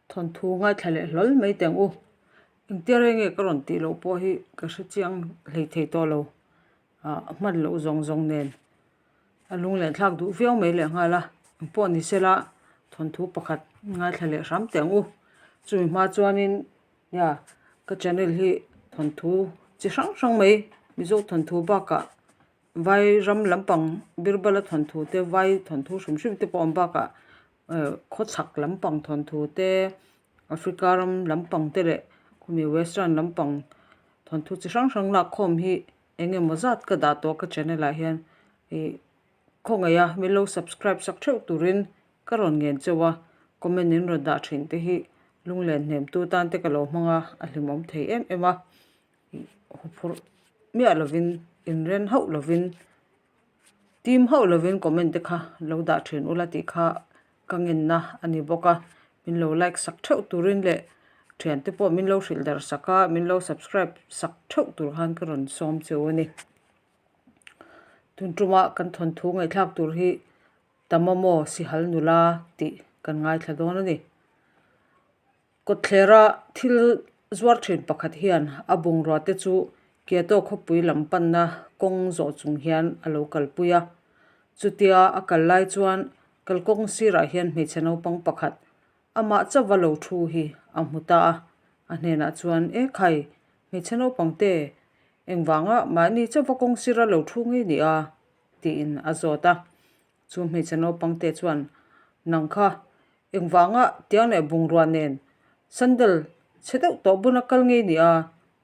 Thawnthu ngaithla leh hlawl mai teh ang u. Engtia reng nge ka rawn tih loh pawh hi ka hre chiang hlei thei tawh lo. Ah hman loh zawng zawng nen a lung leh thlak duh viau mai leh nghal a. Engpawh ni sela thawnthu pakhat ngaithla leh hram teh ang u. Chumi hma chuanin nia ka channel hi thawnthu chi hrang hrang mai Mizo thawnthu bakah vai ram lampang Birbala thawnthu te vai thawnthu hrim hrim te pawh a awm bakah eh khawchhak lampang thawnthu te Africa ram lampang te leh khumi western lampang thawnthu chi hrang hrang lak khawm hi eng emaw zat ka dah tawh ka channel ah hian ih khawngaih a min lo subscribe sak theuh turin ka rawn ngen cheu a comment in rawn dah thin te hi lunglen hnem tu tan te ka lo hmang a a hlimawm thei em em a ih huphurh miah lovin inren hauh lovin Tim hauh lovin comment te kha lo dah thin ula tih kha ka ngenna a ni bawk a, min lo like sak theuh turin leh thiante pawh min lo hrilh darh sak a, min lo subscribe sak theuh tur khan ka rawn sawm cheu a ni. Tun tuma kan thawnthu ngaihthlak tur hi Tamaw Sihal Nula tih kan ngaithla dawn a ni. Kawtthlera thil zuar thin pakhat hian a bungrua te chu Kyoto khawpui lam panna kawng zawh chung hian a lo kalpui a. Chutia a kal lai chuan kalkawng sirah hian hmeichhe naupang pakhat amah chauva lo thu hi a hmu ta a. A hnenah chuan, E khai, hmeichhe naupang te, engvanga mahni chauva kawng sira lo thu ngei ni a? tiin a zawt a. Chu hmeichhe naupang te chuan, Nang kha, engvanga tiang leh bungrua nen sandal chhe deuh tawh buna kal ngei ni a?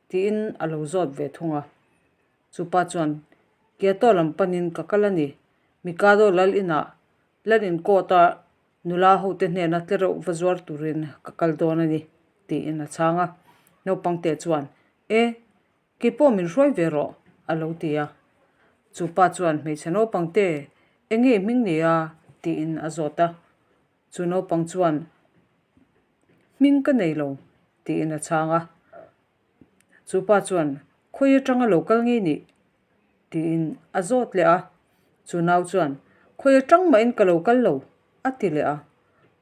tiin a lo zawt ve thung a. Chu pa chuan, Kyoto lam panin ka kal a ni. Mikado lal inah lal inkawta nula hote hnena tlereuh va zuar turin ka kal dawn a ni, tiin a chhang a. Naupang te chuan, E! Kei pawh min hruai ve rawh, a lo ti a. Chu pa chuan hmeichhe naupang te, Eng nge i hming ni a? tiin a zawt a. Chu naupang chuan, Hming ka nei lo, tiin a chhang a. Chu pa chuan, Khawi atanga lo kal ngei nih? tiin a zawt leh a. Chu nau chuan, Khawi atang mahin ka lo kal lo, a ti leh a.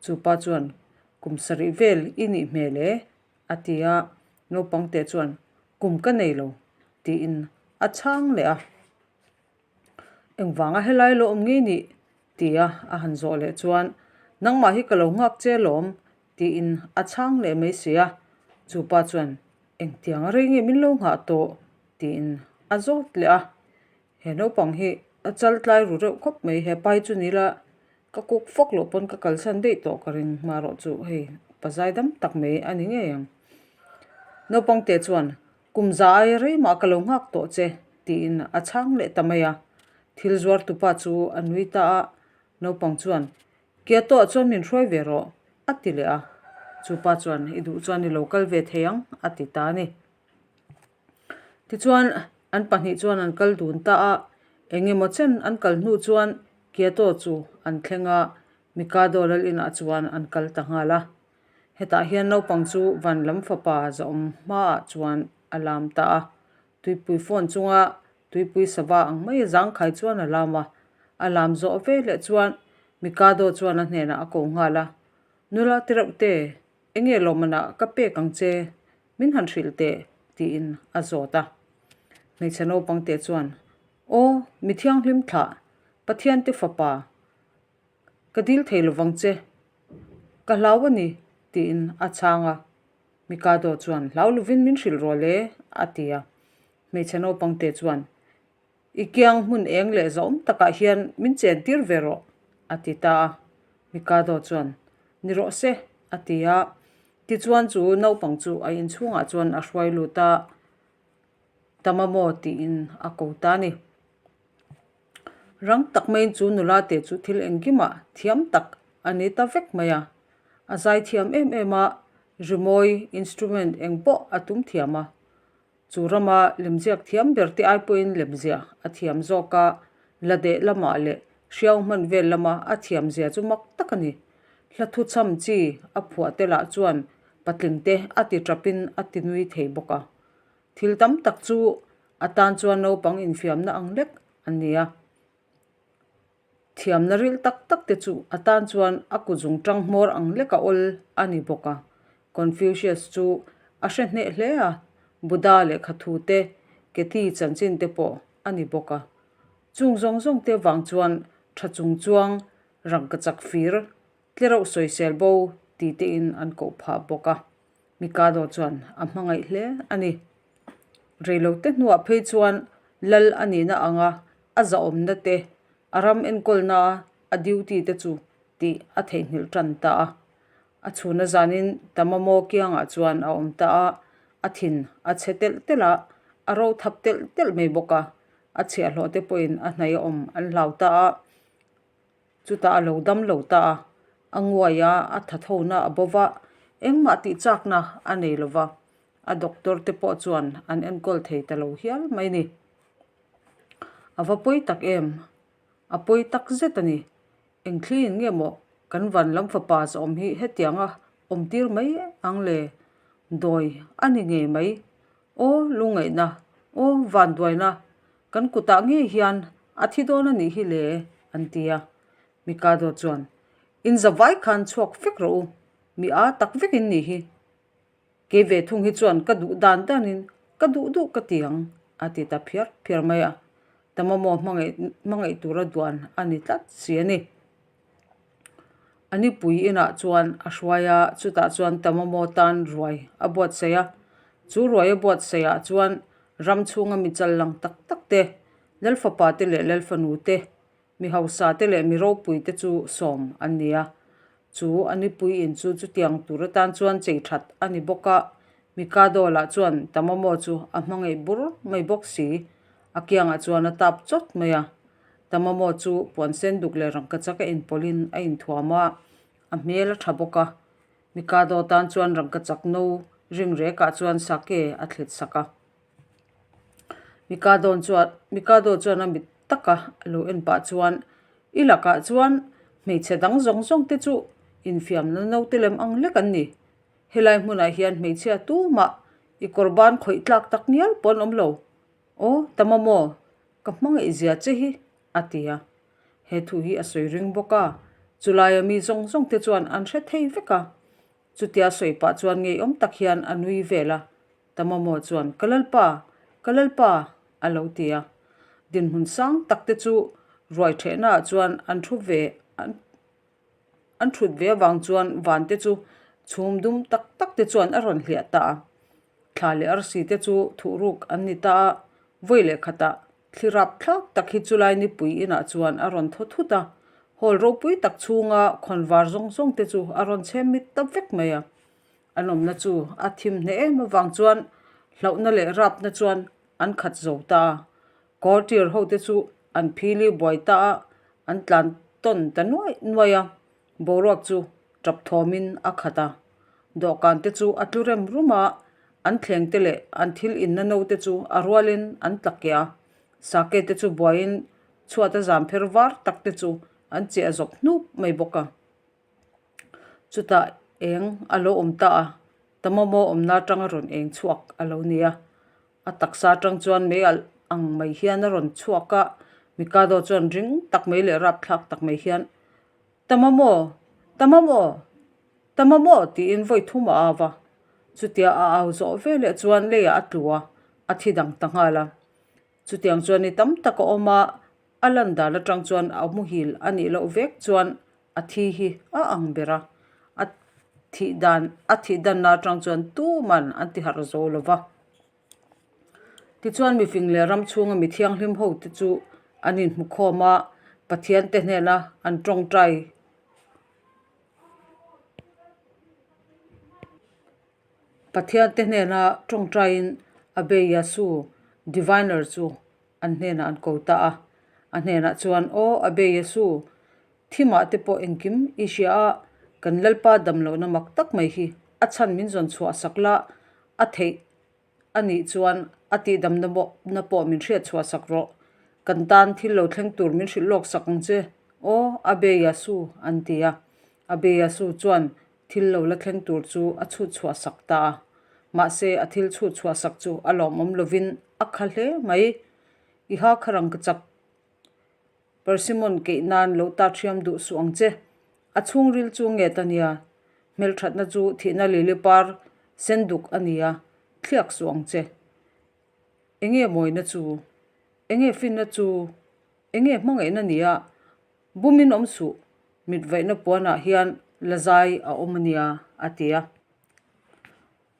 Chu pa chuan, Kum sarih vel i nih hmel e, A ti a, naupang te chuan, Kum ka nei lo, tiin a chhang leh a. Engvanga helai lo awm ngei nih? tia a han zawh leh chuan, Nangmah hi ka lo nghak che lawm, tiin a chhang leh mai si a. Chu pa chuan, Engtiang a rei nge min lo nghah tawh? tiin a zawt leh a. He naupang hi a chal tlai ru reuh khawp mai, he pai chu ni la ka kuk fawk loh pawn ka kalsan daih tawh ka ring hma rawh chu hei pazai dam tak mai a ni ngei ang. Naupang te chuan kum za aia rei mah ka lo nghak tawh che tiin a chhang leh ta mai a, thil zuar tupa chu a nui ta a, naupang chuan Kyoto ah chuan min hruai ve rawh a ti leh a, chupa chuan i duh chuan i lo kal ve thei ang a ti ta a ni. Tichuan, an pahnih chuan an kal dun ta a, eng emaw chen an kal hnu chuan Kyoto chu an thleng a, Mikado lal inah chuan an kal ta nghal a. Hetah hian naupang chu van lam fapa zawm hmaah chuan a lam ta a, tuipui phone chunga tuipui sava ang mai zangkhai chuan a lam a. A lam zawh veleh chuan Mikado chuan a hnenah a ko nghal a, Nula tireuh te, enge lawmmanah ka pek ang che? Min han hrilh teh, tiin a zawt a. Hmeichhe naupang te chuan, Aw, mi thianghlim thlah, Pathian te fapa, ka dil thei lovang che, ka hlau a ni, tiin a chhang a. Mikado chuan, Hlau lovin min hrilh rawh le, a ti a. Hmeichhe naupang te chuan, I kiang hmun eng leh zawm takah hian min chen tir ve rawh, a ti ta a. Mikado chuan, Ni rawh se, a ti a. Tichuan chu naupang chu a inchhungah chuan a hruai lut a, Tamamo tiin a ko ta a ni. Rang tak maiin chu nula te chu thil engkimah thiam tak a ni ta vek mai a. A zai thiam em em a, rimawi, instrument, eng pawh a tum thiam a. Chu rama lemziak thiam ber te ai pawhin lemziah a thiam zawk a, la deh lamah leh hriau hman vel lama a thiam zia chu mak tak a ni. Hla thu chham chi a phuah te lah chuan patling te a ti tap in a ti nui thei bawk a. Thil tam tak chu a tan chuan naupang infiamna ang lek a ni a. Thiamna ril tak tak te chu a tan chuan a kut zung tang hmawr ang lek a awl a ni bawk a. Confucius chu a hre hneh hle a, Buddha lehkha thu te, Keti chanchin te pawh a ni bawk a. Chung zawng zawng te vang chuan tha chung chuang rangkachak fir tlereuh sawisel bo ti tein an koh phah bawk a. Mikado chuan a hmangaih hle a ni. Reilote hnuah phei chuan lal a nihna anga a zahawmna te, a ram enkawlna a duty te chu tih a theihnghilh tan ta a. A chhuna zanin Tamamo kiangah chuan a awm ta a, a thin a chhe telh telh a, a ro thap telh telh mai bawk a, a chhiahhlawh te pawhin a hnaih a awm an hlau ta a. Chutah a lo dam lo ta a, a nguai a, a tha thona a bo va, engmah tih chakna a nei lo va, a doctor te pawh chuan an enkawl thei ta lo hial mai ni. A va pawi tak em? A pawi tak zet a ni. Eng thliin nge maw kan van lam fapa zawm hi hetianga awm tir mai ang le? Dawi a ni ngei mai. Aw lungngaihna, aw vanduaina, kan kutah ngei hian a thi dawn a nih hi le, an ti a. Mikado chuan, In zavai khan chhuak vek rawh u, mi a tak vek in nih hi. Kei ve thung hi chuan ka duh dan danin ka duh duh ka ti ang, a ti ta phiar phiar mai a. Tamaw hmangaih hmangaih tura duan a ni tlat si a ni. A nipui inah chuan a hruai a, chutah chuan Tamaw tan ruai a buatsaih a. Chu ruai a buatsaihah chuan ram chhunga mi chal lang tak tak te, Lalfapa te leh Lalfanu te, Mi hausa te leh mi ropui te chu sawm an ni a, chu a nipui in chu chutiang tur atan chuan chei that a ni bawk a, Mikado lah chuan Tamamo chu a hmangaih bur mai bawk si, a kiangah chuan a tap chawt mai a. Tamamo chu puan sen duk leh rangkachak a inpawlhin a inthuam a, a hmel a tha bawk a, Mikado tan chuan rangkachak no ring rekah chuan sake a thlit sak a. Mikado chuan Mikado chuan a mit taka a lo en pah chuan i lakah chuan hmeichhe dang zawng zawng te chu infiamna naute lem ang lek an ni. Helai hmunah hian hmeichhia tumah i kawr ban khawih tlak tak ngial pawh an awm lo. Aw Tamaw ka hmangaih zia che hi a ti a. He thu hi a sawi ring bawk a, chulaia mi zawng zawng te chuan an hre thei vek a. Chutia sawi pah chuan ngeiawm tak hian a nui vel a, Tamaw chuan, Ka lalpa! Ka lalpa! a lo ti a. Dinhmun sang tak te chu ruai thehnaah chuan an thu ve an thut ve avang chuan van te chu chhum dum tak tak te chuan a rawn hliah ta a. Thla leh arsi te chu thuhruk an ni ta a, vawi leh khatah Thli rap thlak tak hi chulai nipui inah chuan a rawn thaw thut a, hall ropui tak chhunga khawnvar zawng zawng te chu a rawn chhem mit ta vek mai a. An awmna chu a thim hneh em avang chuan hlauhna leh rapna chuan an khat zo ta a. Courtier ho te chu an phili buai ta a, an tlan tawn ta nuaih nuaih a. Boruak chu tap thawmin a khat a, dawhkan te chu a tlu rem rum a, an thleng te leh an thil inna no te chu a rualin an tla keh a, sake te chu buaiin chhuat a zam pher var tak te chu an chiah zawk hnup mai bawk a. Chutah eng a lo awm ta a, Tamaw awmna atanga rawn eng chhuak a lo ni a, a taksa atang chuan mei alh ang mai hian a rawn chhuak a, Mikado chuan ring tak mai leh rapthlak tak mai hian Tama maw? Tama maw? Tama maw? tiin vawi thum a au va. Chutia a au zawh veleh chuan leiah a tlu a, a thi dang ta nghal a. Chutiang chuan ni tam tak a awm a, a lan dan atang chuan a muhil a nih loh vek chuan a thi hi a ang ber a. A thih dan a thih danna atang chuan tuman an ti harh zo lo va. Tichuan mifing leh ram chhunga mi thianghlim ho te chu an inhmu khawm a, Pathian te hnena an tawngtai Pathian te hnena tawngtaiin Abe Yasu Diviner chu an hnenah an ko ta a. A hnenah chuan, Aw Abe Yasu, thimah te pawh engkim i hria a, kan Lalpa damlohna mak tak mai hi a chhan min zawn chhuah sak la, a theih a nih chuan a tihdamna na pawh min hriat chhuah sak rawh. Kan tan thil lo thleng tur min hrilh lawk sak ang che. Aw, Abe Yasu, an ti a. Abe Yasu chuan thil lo la thleng tur chu a chhut chhuah sak ta a. Mahse, a thil chhut chhuah sak chu a lawmawm lovin a kha hle mai. I ha kha rang ka chak. Persimmon keih nan lo ta thiam duh suh ang che. A chhungril chu nget a nia. Hmelthatna chu thihna lili par sen duk a ni a, thliak suh ang che. Enge mawina chu? Enge finna chu? Enge hmangaihna ni a? Bumin awm suh, mitvaihna puanah hian la zai a awm a nia, a ti a.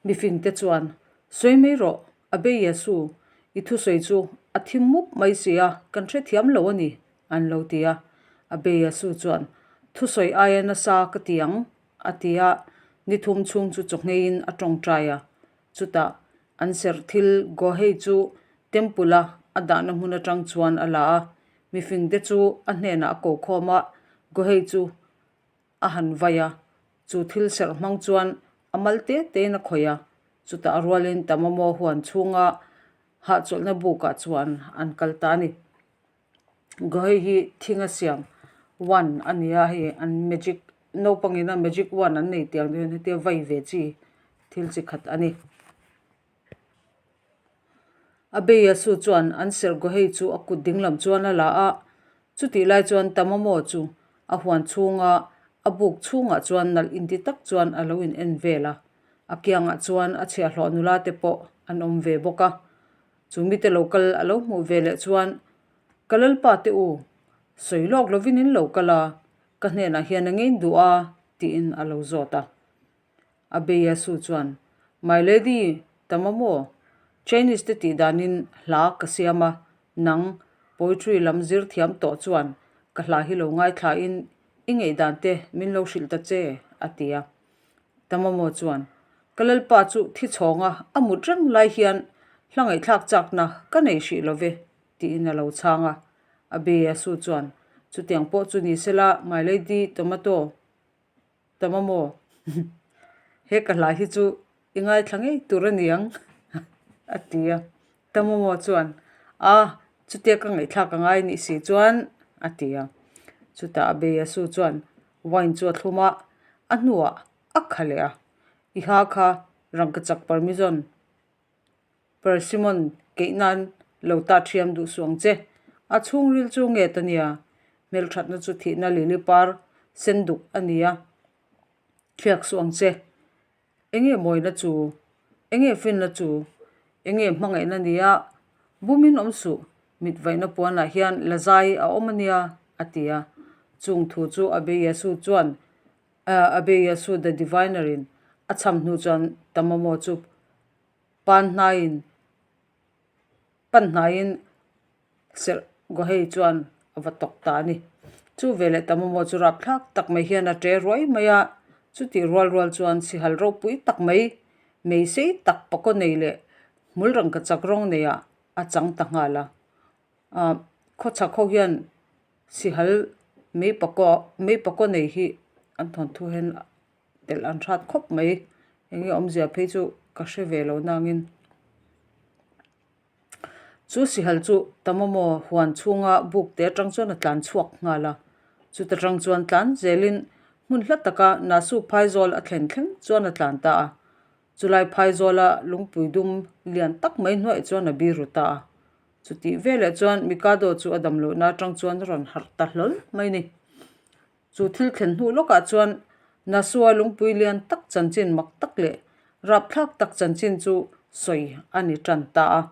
Mifingte chuan, Sawi mai rawh, a bei Yesu, i thusawi chu a thim mup mai si a, kan hrethiam lo a ni, an lo ti a. A bei Yesu chuan, Thusawi aia nasa ka ti ang, a ti a, ni thum chhung chu chawhngeiin a tawngtai a. Chutah, an serh thil Gohei chu Temple-a a dahna hmun atang chuan a la a, mifingte chu a hnenah a ko khawm a, Gohei chu a han vai a, chu thil serh hmang chuan a mal te tein a khawih a, chutah a rualin Tamamo huan chhunga hahchawlhna bukah chuan an kal ta a ni. Gohei hi thinga siam one a ni a, hei an magic naupangina magic one an nei tih ang hian hetia vai ve chi thil chi khat a ni. A Beiasu chuan an serh Gohei chu a kut dinglam chuan a la a, chutih lai chuan Tamamo chu a huan chhunga a buk chhungah chuan nalh inti tak chuan a lo in en vel a, a kiangah chuan a chhiahhlawh nula te pawh an awm ve bawk a. Chu mite lo kal a lo hmuh ve leh chuan, Ka lalpa te u, sawi lawk lovin in lo kal a, ka hnenah hian a ngein duh a, tiin a lo zawt a. A Beiasu chuan, My lady, tam a maw? Chinese te tih danin hla ka siam a, nang, poetry lam zir thiam tawh chuan ka hla hi lo ngaithlain i ngaihdan te min lo hrilh ta che, a ti a. Tamamo chuan, Ka lalpa chu thi chhawnga a mut reng lai hian hla ngaihthlak chakna ka nei hrih lo ve, tiin a lo chhang a. Abeyasu chuan, Chutiang pawh chu ni sela, my lady tomato, Tamamo, he ka hla hi chu i ngaithla ngei tur a ni ang, a ti a. Tamamo chuan, A, chutia ka ngaihthlak a ngai nih si chuan, a ti a. Chutah Abeyasu chuan, Wine chu a thlum a, a hnuah a kha leh a. I ha kha rangkachak parmison, persimmon keih nan lo ta thiam duh suh ang che. A chhungril chu nget a nia, hmelthatna chu thihna lili par sen duk a nia, thliak suh ang che. Enge mawina chu? Enge finna chu? Enge hmangaihna nia? Bumin awm suh, mitvaihna puanah hian la zai a awm a nia, a ti a. Chung thu chu Abe Yesu chuan Abe Yesu the Diviner in a chham hnu chuan Tamamo chu pan hnaiin pan hnaiin Serh Gohei chuan a va tawk ta a ni. Chu veleh Tamamo chu rapthlak tak mai hian a ṭe ruai mai a, chutih rual rual chuan sihal ropui tak mai, mei sei tak pakaw nei leh hmul rangkachak rawng neiah a chang ta nghal a. Ahh khawchhak ho hian sihal mei pakaw mei pakaw nei hi an thawnthu hian telh an hrat khawp mai. Eng nge awmzia phei chu ka hre ve lo nangin. Chu sihal chu Tamamo huan chhunga buk te atang chuan a tlan chhuak nghal a, chuta tang chuan tlan zelin hmun hla taka Nasu phaizawl a thlen thleng chuan a tlan ta a, chulai phaizawla lungpui dum lian tak mai hnuaih chuan a biru ta a, chutih veleh chuan Mikado chu a damlohna atang chuan a rawn harh ta hlawl mai ni. Chu thil thlen hnu lawkah chuan Nasua lungpui lian tak chanchin mak tak leh rapthlak tak chanchin chu sawi a ni tan ta a.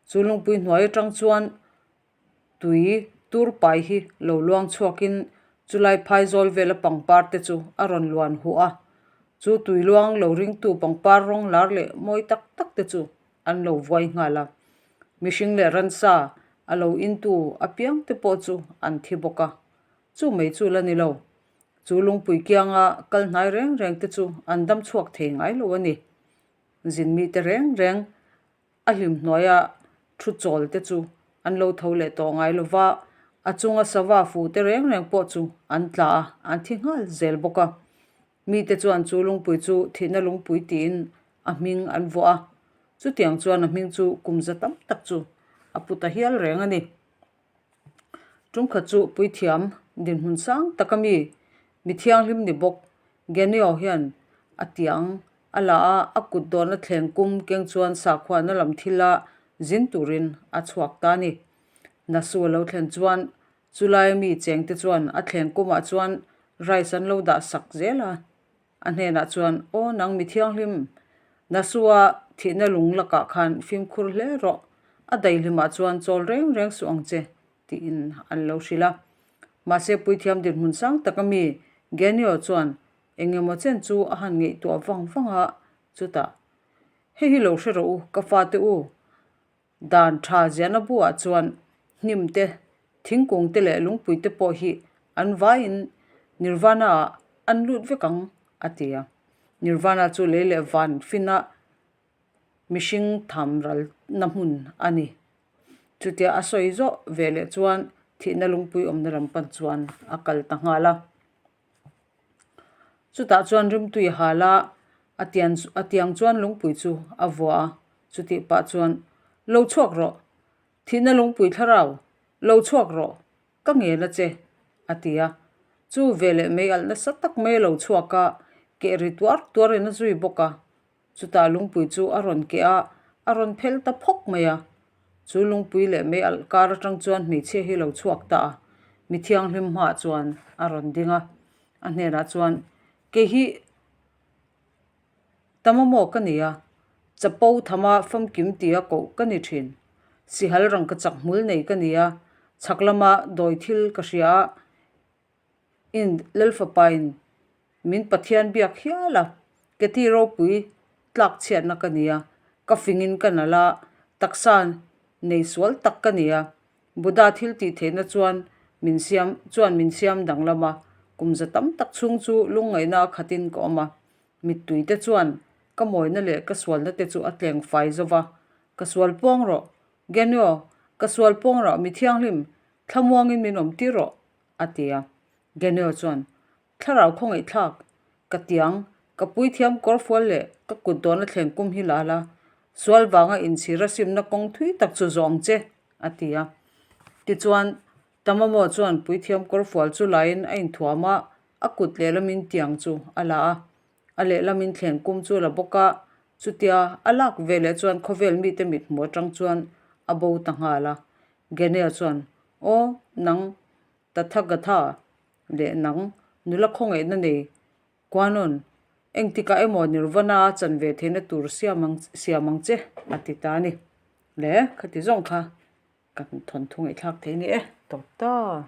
Chu lungpui hnuai atang chuan tui tur pai hi lo luang chhuakin chulai phaizawl vela pangpar te chu a rawn luan huh a. Chu tui luang lo ringtu pangpar rawng lar leh mawi tak tak te chu an lo vuai nghal a. Mihring leh ransa a lo intu apiang te pawh chu an thi bawk a. Chu mai chu la ni lo. Chu lungpui kianga kal hnai reng reng te chu an dam chhuak thei ngai lo a ni. Zin mite reng reng a hlim hnuaia thu chawl te chu an lo tho leh tawh ngai lo va, a chunga sava fu te reng reng pawh chu an tla a, an thi nghal zel bawk a. Mite chuan chu lungpui chu thihna lungpui tiin a hming an vuah a, chutiang chuan a hming chu kum za tam tak chu a pu ta hial reng a ni. Tumkhat chu puithiam dinhmun sang taka mi mi thianghlim ni bawk Genio hian a tiang a la a, a kut dawhna thleng kum keng chuan sakhuana lam thila zin turin a chhuak ta a ni. Nasu a lo thlen chuan chulai mi chengte chuan a thleng kumah chuan rice an lo dah sak zel a. A hnenah chuan, Aw nang mi thianghlim, Nasua thihna lung lakah khan fimkhur hle rawh, a daihlimah chuan chawl reng reng suh ang che, tiin an lo hrilh a. Mahse puithiam dinhmun sang taka mi Genio chuan eng emaw chen chu a han ngaihtuah vang vang a, chutah, Hei hi lo hre rawh u, ka fate u, Dan tha ziahna buah chuan hnim te, thingkung te leh lungpui te pawh hi an vaiin Nirvana ah an lut vek ang, a ti a. Nirvana chu lei leh van fina mihring tham ralna hmun a ni. Chutia a sawi zawh ve leh chuan thihna lungpui awmna lam pan chuan a kal ta nghal a. Chutah chuan rimtui a hal a, a tian a tiang chuan lungpui chu a vuah a, chutih pah chuan, Lo chhuak rawh! Thihna lungpui thlarau, lo chhuak rawh! Ka ngen a che! a ti a. Chu veleh mei alh nasa tak mai a lo chhuak a, keh ri tuar tuarin a zui bawk a. Chutah lungpui chu a rawn keh a, a rawn phel ta phawk mai a. Chu lungpui leh mei alh kar atang chuan hmeichhia hi lo chhuak ta a, mi thianghlim hmaah chuan a rawn ding a. A hnenah chuan, Kei hi Tamaw ka ni a, chapo thama famkim tia koh ka ni thin. Sihal rangkachak hmul nei ka ni a, chhak lama dawi thil ka hria a, Ind Lalfapain min Pathian biak hial a, Keti ropui tlak chhiatna ka ni a, ka fingin ka nalh a, taksa nei sual tak ka ni a, Buddha thil tih theihna chuan min siam chuan min siam danglam a, kum za tam tak chhung chu lungngaihna a khatin ka awm a, mittui te chuan ka mawina leh ka sualna te chu a tleng fai zo va, ka sual pawng rawh, Genyo, ka sual pawng rawh, mi thianghlim, thlamuangin min awm tir rawh. a ti a. Daniel chuan, Thlarau khawngaihthlak, ka tiang, ka puithiam kawrfual leh ka kut dawhna thleng kum hi la la, sual vanga inchhira simna kawng thui tak chu zawh ang che, a ti a. Tichuan, Tamamo chuan puithiam kawrfual chu laiin a inthuam a, a kut lehlamin tiang chu a la a. A lehlamin thleng kum chu la bawk a, chutia a lak veleh chuan khawvel mite mithmuh atang chuan a bo ta nghal a. Daniel chuan, Aw, nang Tathagatha leh nang nula khawngaihna nei Kuanon, engtikah emaw Nirvana a chan ve theihna tur siam ang siam ang che, a ti ta a ni. Le, khati zawng kha kan thawnthu ngaihthlak thei ni e, tawp ta.